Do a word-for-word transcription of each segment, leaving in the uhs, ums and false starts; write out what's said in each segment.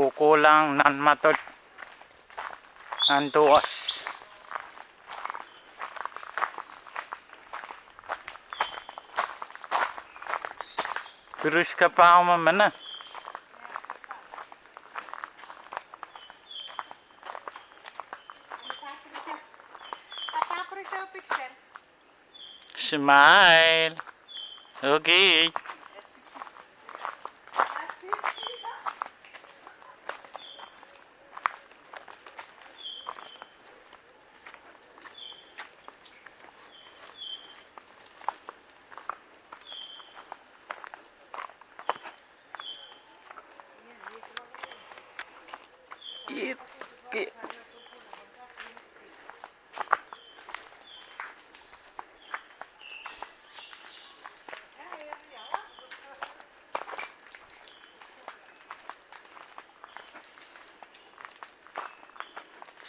Kohkohlahng nan Madot, nan Doas. Piris kapahu me mene. Smile. Okay.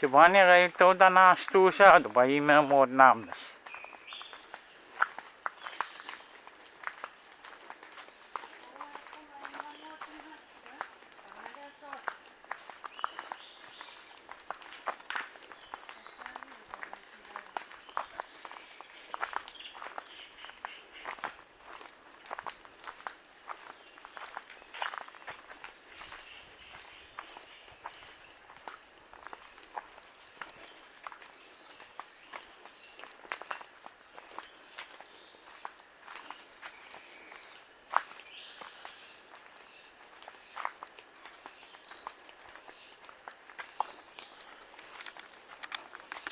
Se pahn irail touda nah stuhsa, pwe ih me mwohd nah mehs.